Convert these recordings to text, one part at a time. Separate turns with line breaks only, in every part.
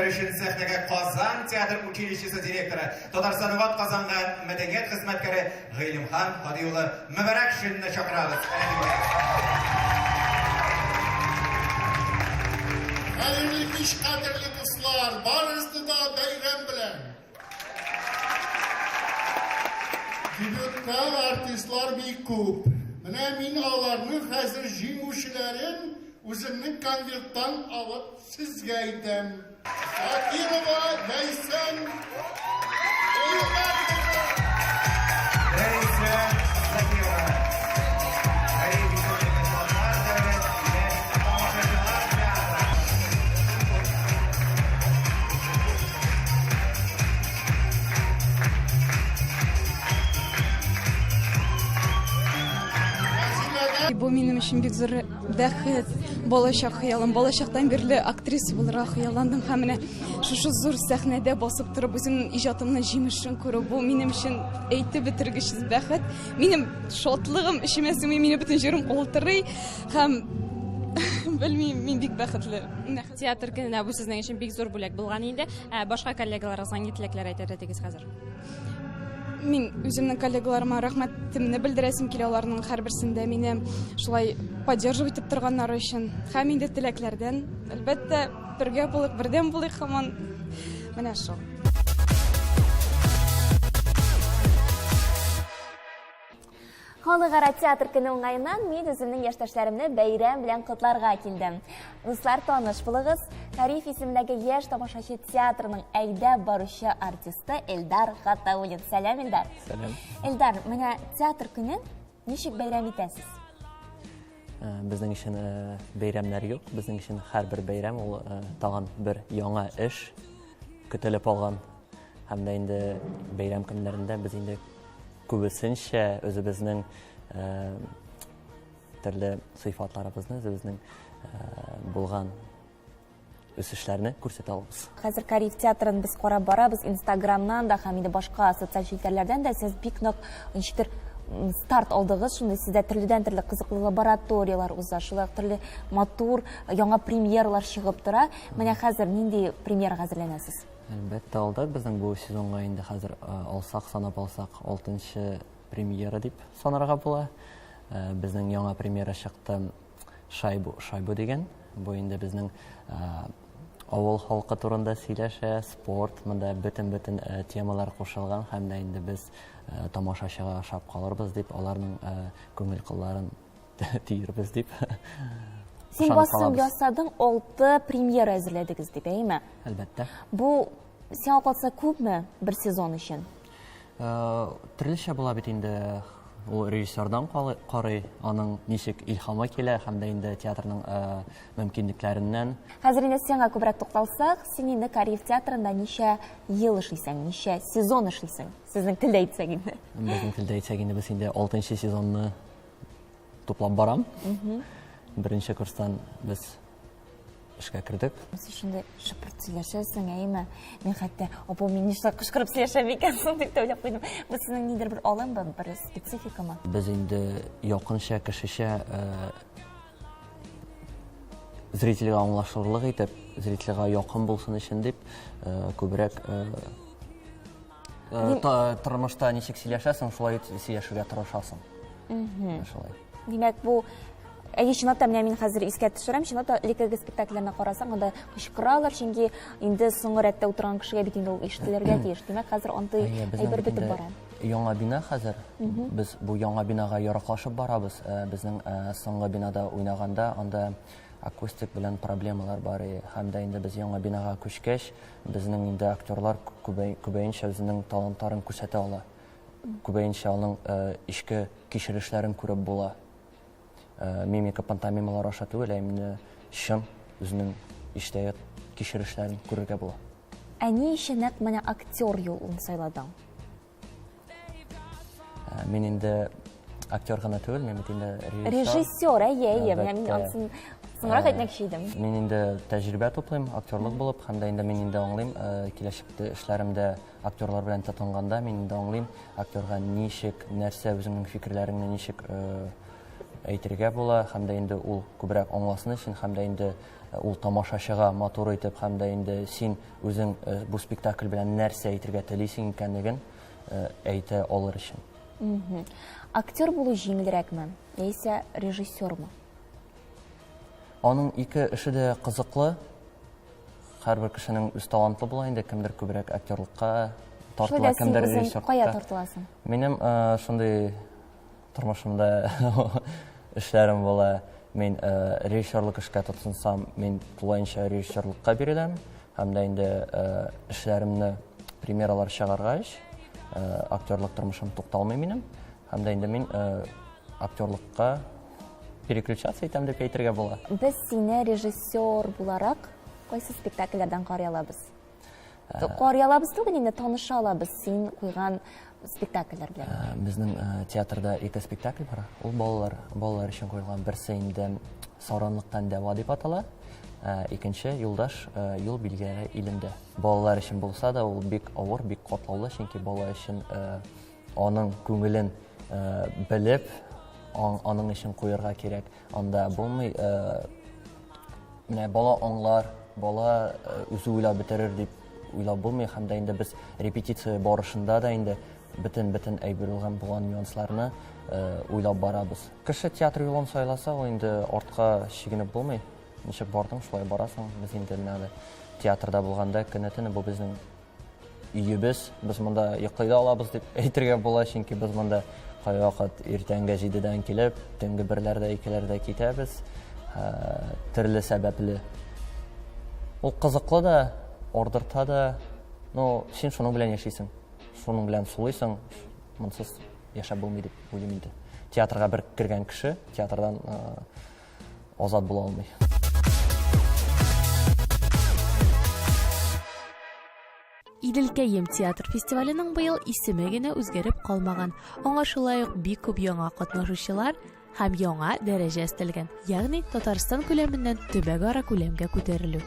өчен сәхнәгә Казан театр училищесы директоры, Татарстанның атказанган мәдәният хезмәткәре Гыйлемхан Һади улы Мөбарәкшинны чакырабыз.
Хәерле кич, кадерле дуслар! Барыгызны да бәйрәм белән! Дебютта артистлар бик күп. Менә мин аларның хәзер җиңүчеләрен үземнең конверттан алып сезгә әйтәм. Закирова Ләйсән Илдар кызы.
Ләйсән Закирова. Кариев Республика Татар дәүләт яшь тамашачылар театры.
Бу минем өчен бик зур бәхет, балачак хыялым. Балачактан бирле актриса булырга хыялландым һәм менә шушы зур сәхнәдә басып торып үземнең иҗатымның җимешен күрү, бу минем өчен әйтеп бетергесез бәхет. Минем шатлыгым эчемә сыймый, минем бөтен җирем калтырый һәм белмим, мин бик бәхетле.
Театр көненә бу сезнең өчен бик зур бүләк булган инде. Ә башка коллегаларыгызга нинди теләкләр әйтер идегез хәзер?
Мин үземнең коллегаларыма рәхмәтемне белдерәсем килә, аларның һәрберсендә мине шулай поддерживать итеп торганнары өчен. Һәм инде теләкләрдән, әлбәттә, бергә булыйк, бердәм булыйк һаман. Менә шул.
Халыкара театр көне уңаеннан мин үземнең яшьтәшләремне бәйрәм белән котларга килдем. Дуслар, таныш булыгыз. Кариев исемендәге яшь тамашачы театрының әйдәп баручы артисты Эльдар Гатауллин. Сәлам, Эльдар.
Сәлам.
Эльдар, менә театр көнен ничек бәйрәм итәсез?
Э, безнең өчен э, бәйрәмнәр юк. Безнең өчен һәрбер бәйрәм ул э, тагын бер яңа эш көтелеп алган. Һәм дә инде бәйрәм көннәрендә без инде Күбесенчә үзебезнең төрле сыйфатларыбызны, үзебезнең булган үсешләрне күрсәтә алабыз.
Хәзер Кариев театрын без карап барабыз, Инстаграмнан да һәм инде башка социаль челтәрләрдән дә сез бик нык ничектер старт алдыгыз, шундый сездә төрледән-төрле кызыклы лабораторияләр уза, шулай ук төрле матур яңа премьералар чыгып тора. Менә хәзер нинди премьерага әзерләнәсез?
Әлбәттә, алдык. Безнең бу сезонга инде хәзер алсак, санап алсак, алтынчы премьера дип санарга була. Безнең яңа премьера чыкты Шайбу, Шайбу дигән. Бу инде безнең авыл халкы турында сөйләшә, спорт, монда бөтен-бөтен темалар кушылган һәм дә инде без тамашачыга ошап калырбыз дип, аларның күңел кылларын төербез дип.
Син басым ясадың, 6 премьера әзерләдегез дип, әйеме?
Әлбәттә.
Бу сиңа калса күпме бер сезон өчен?
Э, төрлечә була бит инде. Ул режиссердан карый, аның ничек илһамы килә һәм дә инде театрның э, мөмкинлекләреннән.
Хәзер инде сиңа күбрәк тукталсак, син инде Кариев театрында ничә ел эшлисең, ничә сезон эшлисең? Сезнең телдә әйтсәк инде.
Безнең телдә әйтсәк инде без инде 6 сезонны туплап барам. Беренче курстан без эшкә кердек.
Син шундый шыпырт сөйләшәсең, әйеме? Мин хәтта, апа, мин нишләп кычкырып сөйләшәм икән соң дип тә уйлап куйдым. Бу сезнең нидер бер алыммы, бер спецификамы?
Без инде якынча кешечә э, зрительгә аңлашылырлык итеп, зрительгә якын булсын өчен дип, э, күбрәк э, Тормышта ничек сөйләшәсең, шулай сөйләшергә тырышасың.
Шулай. Димәк, бу Әйе, чынлап та, менә мин хәзер искә төшерәм, чынлап та элеккеге спектакльләрне карасаң, анда кычкыралар, чөнки инде соңгы рәттә утырган кешегә бит инде ул ишетелергә тиеш. Димәк, хәзер андый әйбер бетеп бара.
Яңа бина хәзер. Без бу яңа бинага яраклашып барабыз. Безнең соңгы бинада уйнаганда анда акустик белән проблемалар бар. Һәм дә инде без яңа бинага күчкәч, Безнең инде актерлар күбәенчә үзенең талантларын күрсәтә ала. Күбәенчә аның эчке кичерешләрен күреп була. Мимика, пантомималар аша түгел, ә именно чын үзенең эчтәге кичерешләрен күрергә була.
Ә ни өчен нәкъ менә актер юлын сайладың?
Э, мин инде актер гына түгел, мин бит инде
режиссер. Режиссер, әйе, әйе. Менә мин анысын соңрак әйтмәкче идем.
Мин инде тәҗрибә туплыйм, актерлык булып, һәм дә инде мин инде аңлыйм, э, киләчәктә эшләремдә актерлар белән тотынганда мин инде аңлыйм, актерга ничек, нәрсә, үзеңнең фикерләреңне ничек э, әйтергә була һәм дә инде ул күбрәк аңласын өчен һәм дә инде ул тамашачыга матур итеп һәм дә инде син үзең бу спектакль белән нәрсә әйтергә телисең икәнлеген әйтә алыр өчен.
Актер булу җиңелрәкме яисә режиссермы?
Аның ике эше дә кызыклы. Һәрбер кешенең үз талантлы була инде, кемдер күбрәк актерлыкка тартыла, кемдер режиссерлыкка.
Кая тартыласың?
Минем шундый тормышымда эшләрем була. Мин режиссерлык эшкә тотынсам, мин тулаенча режиссерлыкка биреләм. Һәм дә инде эшләремне премьералар чыгаргач, актерлык тормышым тукталмый минем. Һәм дә инде мин актерлыкка переключаться итәм дип әйтергә була.
Без сине режиссер буларак кайсы спектакльләрдән карый алабыз? Карый алабыз түгел, инде таныша алабыз син куйган спектакльләр белән.
Безнең театрда ике спектакль бар. Ул балалар, балалар өчен куелган. Берсе инде Саранлыктан дәва дип атала. Икенче Юлдаш юл билгеләре илендә. Балалар өчен булса да, ул бик авыр, бик катлаулы, чөнки бала өчен аның күңелен белеп, аның өчен куярга кирәк. Анда булмый, менә бала аңлар, бала үзе уйлап бетерер дип уйлап булмый. Һәм дә инде без репетиция барышында да инде бөтен-бөтен әйбер булган нюансларны уйлап барабыз. Кеше театр юлын сайласа, ул инде артка чигенеп булмый. Ничек бардың, шулай барасың. Без инде менә театрда булганда көне-төне бу безнең өебез. Без монда йоклый да алабыз дип әйтергә була, чөнки без монда кайвакыт иртәнге 7-дән килеп, төнге 1-ләрдә, 2-ләрдә китәбез. Төрле сәбәпле. Ул кызыклы да, ардырта да. Ну, син шуның белән яшисең. Шуның белән сулыйсың. Монсыз яшәп булмый дип уйлыйм инде. Театрга бер кергән кеше театрдан азат була алмый.
Иделкәем театр фестиваленең быел исеме генә үзгәреп калмаган. Аңа шулай ук бик күп яңа катнашучылар һәм яңа дәрәҗә өстәлгән, ягъни Татарстан күләменнән төбәкара күләмгә күтәрелү.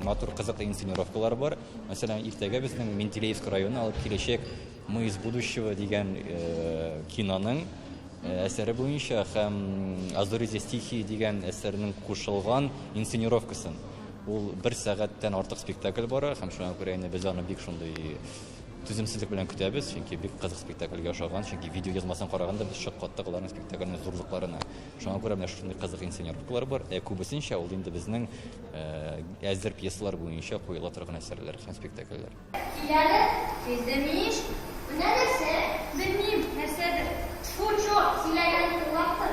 Матур кызыклы инсценировкалар бар. Мәсәлән, иртәгә безнең Менделеевск районы алып киләчәк Мы из будущего дигән киноның әсәре буенча һәм А зори здесь тихие дигән әсәрнең кушылган инсценировкасын. Ул бер сәгатьтән артык спектакль бара һәм шуңа күрә инде без аны бик шундый түземсезлек белән көтәбез, чөнки бик кызык спектакльгә ошаган, чөнки видео язмасын караганда без шаккаттык аларның спектакльнең зурлыкларына. Шуңа күрә менә шундый кызык инсценировкалар бар. Ә күбесенчә ул инде безнең әзер пьесалар буенча куела торган әсәрләр һәм спектакльләр.
Киләле, сиздем ич. Менә нәрсә? Белмим, нәрсәдер. Тфү, чорт, сөйләгәнне тыңлап тор.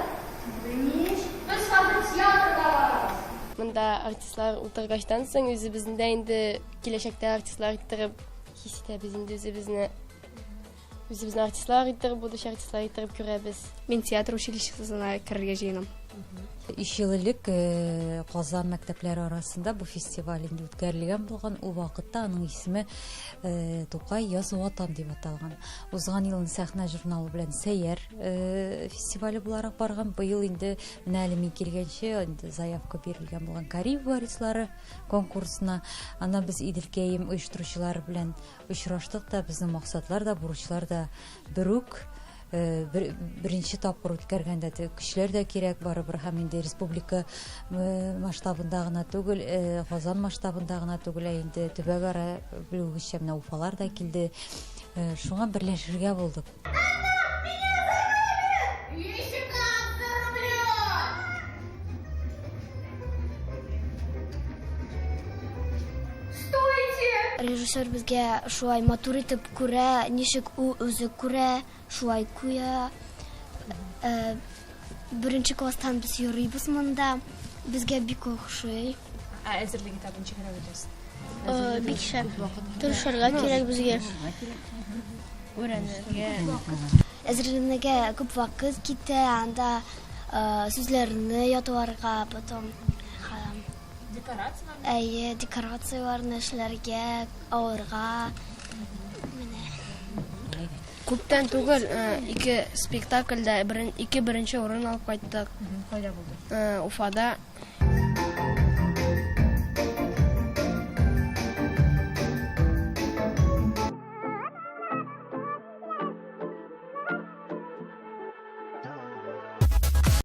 Белмим ич. Без хәзер театрга барабыз.
Монда артистлар утыргачтан соң үзебезне дә инде киләчәктә артистлар иттереп хис итәбез инде үзебезне. Үзебезне артистлар иттереп, будущий артистлар иттереп күрәбез.
Мин театр училищесына керергә җыенам.
Өч ел элек Казан мәктәпләре арасында бу фестиваль инде үткәрелгән булган. Ул вакытта аның исеме Тукай яз ватан дип аталган. Узган елны сәхнә журналы белән Сәйяр фестивале буларак барган. Быел инде менә әле мин килгәнче инде заявка бирелгән булган Кариев варислары конкурсына. Анда без Иделкәем оештыручылары белән Очраштык та, безнең максатлар да, бурычлар да бер үк. Э, бер, беренче тапкыр үткәргәндә көчләр дә кирәк барыбер һәм инде республика э, масштабында гына түгел, э, Казан масштабында гына түгел, ә инде төбәкара белүегезчә менә Уфалар да килде. Шуңа берләшергә булдык.
Режиссер безгә шулай матур итеп күрә, ничек ул үзе күрә, шулай куя. Э, беренче класстан без йөрибез монда. Безгә бик охшый.
Ә әзерлек этабын ничек үтәсез?
Э, бик шәп. Тырышырга кирәк безгә.
Өйрәнергә.
Әзерләнергә күп вакыт китә, анда э, сүзләрне ятуарга, потом
Декорацияләрне?
Әйе, декорацияләрне эшләргә, алырга. Менә.
Күптән түгел э, ике спектакльдә ике беренче урын алып кайттык.
Кайда булды?
Уфада.